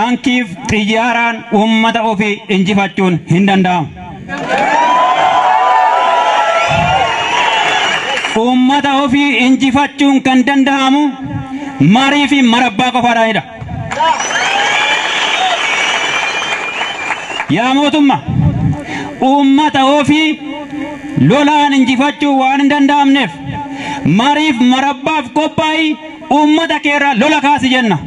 Taankiif xiyyaaraan uummata ofii injifachuun hin danda'amu. Uummata ofii injifachuun kan danda'amu marii fi marabbaa qofaadhaanidha. Yaa mootummaa, uummata ofii lolaan injifachuu waan hin danda'amneef mariif marabbaaf qophaa'ii uummata keerraa lola kaasi jenna.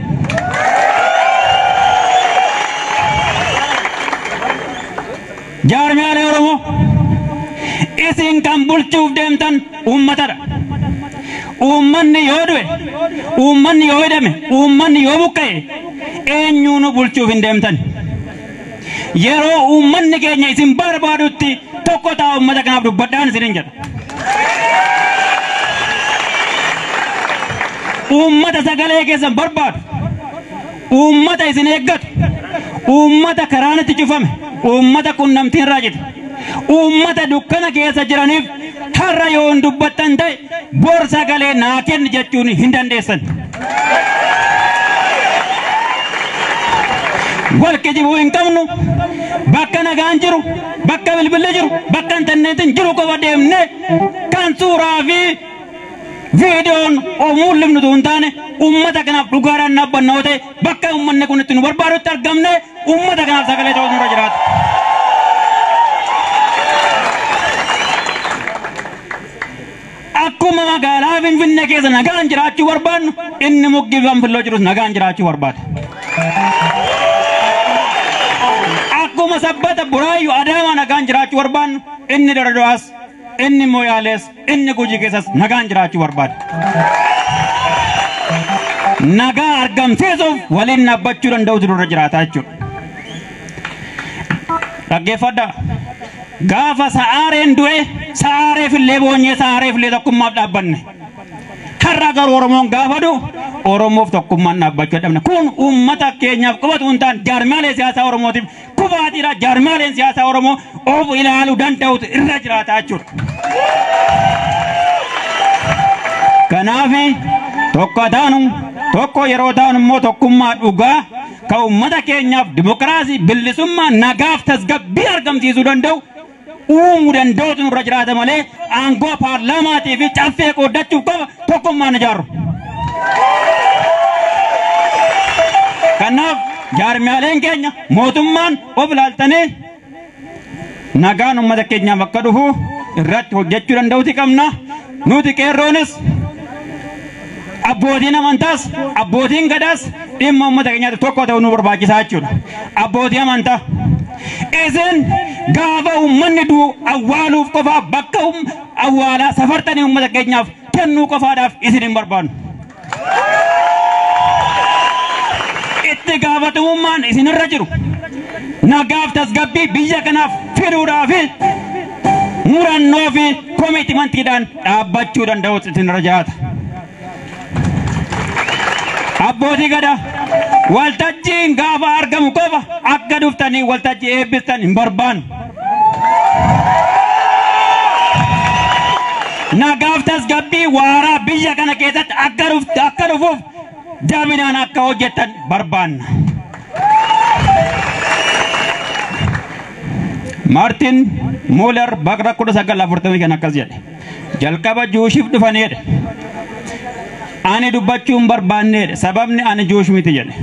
Jaarmiyaalee Oromoo, isin kan bulchuuf deemtan uummatadha. Uummanni yoo du'e, uummanni yoo hidhame, uummanni yoo buqqa'e eenyuunu bulchuuf hin deemtan. Yeroo uummanni keenya isin barbaadutti tokko ta'a uummata kanaaf dubbadhaan isinin jedha. Uummata sagalee keessan barbaadu, uummata isin eeggatu, uummata karaan itti cufame, uummata qunnamtiin raajite, uummata dukkana keessa jiraniif har'a yoo hin dubbattan ta'e bor sagalee naa kenni jechuun hin dandeessan. Wal kijibuu hin qabnu, bakka nagaan jiru, bakka bilbilli jiru, bakka intarneetiin jiru qofa deemnee kan suuraa fi viidiyoon mul'ifnu hin taane uummata kanaaf dhugaadhaan dhaabbannoo ta'e bakka uummanni kun itti nu barbaadutti argamne uummata kanaaf sagalee ta'uu nurra jiraata. Akkuma magaalaa Finfinnee keessa nagaan jiraachuu barbaannu inni muggi Banfilloo jirus nagaan jiraachuu barbaada. Akkuma Sabbata Buraayyuu Adaamaa nagaan jiraachuu barbaannu inni Darado'aas, inni Moyaalees, inni Gujii keessas nagaan jiraachuu barbaada. Nagaa argamsiisuuf waliin dhaabbachuu danda'utu nurra jiraata jechuudha. Dhaggeeffadhaa. Gaafa sa'aareen du'e sa'aareef illee boonyee sa'aareef illee tokkummaaf dhaabbanne. Har'a garuu Oromoon gaafa du'u Oromoof tokkummaan dhaabbachuu dadhabne. Kun uummata keenyaaf qofatu hin taane jaarmiyaalee siyaasaa Oromootiif kufaatiidha. Jaarmiyaaleen siyaasaa Oromoo of ilaaluu danda'utu irra jiraata jechuudha. Kanaaf tokko taanu tokko yeroo taanu immoo tokkummaa dhugaa kan uummata keenyaaf dimokiraasii, bilisummaa, nagaaf tasgabbii argamsiisuu danda'u uumuu danda'utu nurra jiraata malee aangoo paarlaamaatii fi caffee qooddachuuf qofa tokkummaan ijaaru. Kanaaf jaarmiyaaleen keenya mootummaan of ilaaltanii nagaan uummata keenyaaf akka dhufu irratti hojjechuu danda'uti qabna. Nuti qeerroonis abbootiin amantaas abbootiin gadaas dhimma uummata keenyaatti tokko ta'uu nu barbaachisaa jechuudha. Abbootii amantaa isin gaafa uummanni du'u awwaaluuf qofaa bakka awwaalaa safartanii uummata keenyaaf kennuu qofaadhaaf isin hin barbaannu. Itti gaafatamummaan isinirra jiru nagaaf tasgabbii biyya kanaaf fiduudhaa fi murannoo fi koomitimantiidhaan dhaabbachuu danda'utu isinirra jiraata. Abbootii gadaa waltajjiin gaafa argamu qofa akka dhuftanii waltajjii eebbistan hin barbaannu. Nagaaf tasgabbii waaraa biyya kana keessatti akka dhufuuf jabinaan akka hojjettan barbaanna. Maartin Muuler bara 1945 akkas jedhe. Jalqaba Juushiif dhufaneedha. Ani dubbachuu hin barbaanneedha. Sababni ani Juush miti jedhe.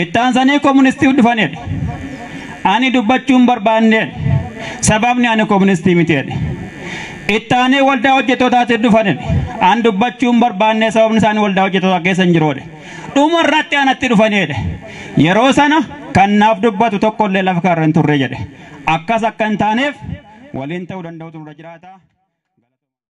Ittaansanii koomunistiif dhufaneedha. Ani dubbachuu hin barbaanneedha. Sababni ani koomunistii miti jedhe. Ittaanee waldaa hojjettootaatiif dhufaneedha. Ani dubbachuu hin barbaanne sababni isaanii waldaa hojjettootaa keessa hin jiruudha. Dhuma irratti anatti dhufaneedha. Yeroo sana kan naaf dubbatu tokkollee lafa kanarra hin turre jedhe. Akkas akka hin taaneef waliin ta'uu danda'utu nurra jiraata.